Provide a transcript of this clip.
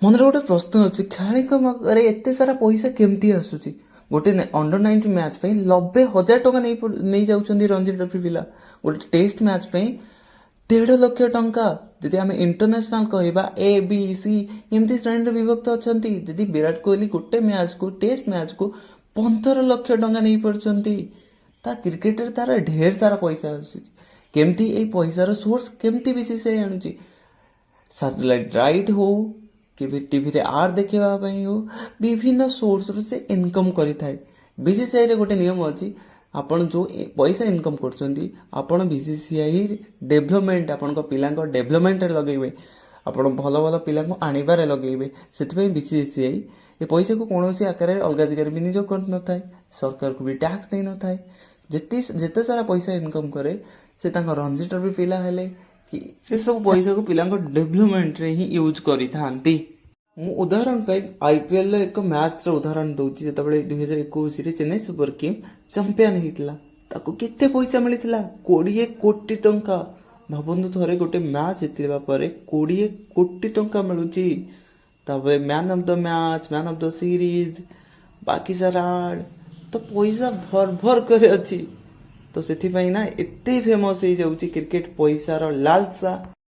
ମନରେ ଗୋଟେ ପ୍ରଶ୍ନ ଅଛି, ଖେଳାଳିଙ୍କ ପାଖରେ ଏତେ ସାରା ପଇସା କେମିତି ଆସୁଛି? ଗୋଟେ ଅଣ୍ଡର 19 ମ୍ୟାଚ୍ ପାଇଁ 90,000 ଟଙ୍କା ନେଇଯାଉଛନ୍ତି ରଣଜୀ ଟ୍ରଫି ପିଲା। ଗୋଟେ ଟେଷ୍ଟ ମ୍ୟାଚ୍ ପାଇଁ 1.5 ଲକ୍ଷ ଟଙ୍କା। ଯଦି ଆମେ ଇଣ୍ଟରନ୍ୟାସନାଲ କହିବା, ଏ, ବି, ସି ଏମିତି ଶ୍ରେଣୀରେ ବିଭକ୍ତ ଅଛନ୍ତି। ଯଦି ବିରାଟ କୋହଲି ଗୋଟେ ମ୍ୟାଚ୍କୁ, ଟେଷ୍ଟ ମ୍ୟାଚ୍କୁ 15 ଲକ୍ଷ ଟଙ୍କା ନେଇପାରୁଛନ୍ତି, ତା କ୍ରିକେଟରେ ତାର ଢେର ସାରା ପଇସା ଆସୁଛି। କେମିତି ଏଇ ପଇସାର ସୋର୍ସ କେମିତି ବିସିସିଆଇ ଆଣୁଛି? ସାଟେଲାଇଟ୍ ରାଇଟ୍ ହଉ କି ଟିଭିରେ ଆଡ୍ ଦେଖିବା ପାଇଁ ହଉ, ବିଭିନ୍ନ ସୋର୍ସରୁ ସେ ଇନକମ୍ କରିଥାଏ। ବିସିସିଆଇରେ ଗୋଟେ ନିୟମ ଅଛି, ଆପଣ ଯେଉଁ ପଇସା ଇନକମ୍ କରୁଛନ୍ତି, ଆପଣ ବିସିସିଆଇ ଡେଭଲପମେଣ୍ଟ, ଆପଣଙ୍କ ପିଲାଙ୍କ ଡେଭଲପମେଣ୍ଟରେ ଲଗେଇବେ, ଆପଣ ଭଲ ଭଲ ପିଲାଙ୍କୁ ଆଣିବାରେ ଲଗେଇବେ। ସେଥିପାଇଁ ବିସିସିଆଇ ଏ ପଇସାକୁ କୌଣସି ଆକାରରେ ଅଲଗା ଜାଗାରେ ବିନିଯୋଗ କରିନଥାଏ, ସରକାରକୁ ବି ଟ୍ୟାକ୍ସ ଦେଇନଥାଏ। ଯେତେ ସାରା ପଇସା ଇନକମ୍ କରେ, ସେ ତାଙ୍କ ରଣଜୀ ଟ୍ରଫି ପିଲା ହେଲେ କି ସେସବୁ ପଇସାକୁ ପିଲାଙ୍କ ଡେଭଲପମେଣ୍ଟରେ ହିଁ ୟୁଜ୍ କରିଥାନ୍ତି। ମୁଁ ଉଦାହରଣ ପାଇଁ ଆଇପିଏଲ୍ର ଏକ ମ୍ୟାଚ୍ର ଉଦାହରଣ ଦେଉଛି। ଯେତେବେଳେ 2021ରେ ଚେନ୍ନାଇ ସୁପର କିଙ୍ଗ ଚାମ୍ପିୟନ ହେଇଥିଲା, ତାକୁ କେତେ ପଇସା ମିଳିଥିଲା? 20 କୋଟି ଟଙ୍କା। ଭାବନ୍ତୁ ଥରେ, ଗୋଟେ ମ୍ୟାଚ୍ ଜିତିବା ପରେ 20 କୋଟି ଟଙ୍କା ମିଳୁଛି। ତାପରେ man of the match, man of the series, ବାକି ସାରା ଆଡ୍ ତ ପଇସା ଭର ଭର କରି ଅଛି। ତ ସେଥିପାଇଁ ନା ଏତେ ଫେମସ୍ ହେଇଯାଉଛି କ୍ରିକେଟ, ପଇସାର ଲାଲସା।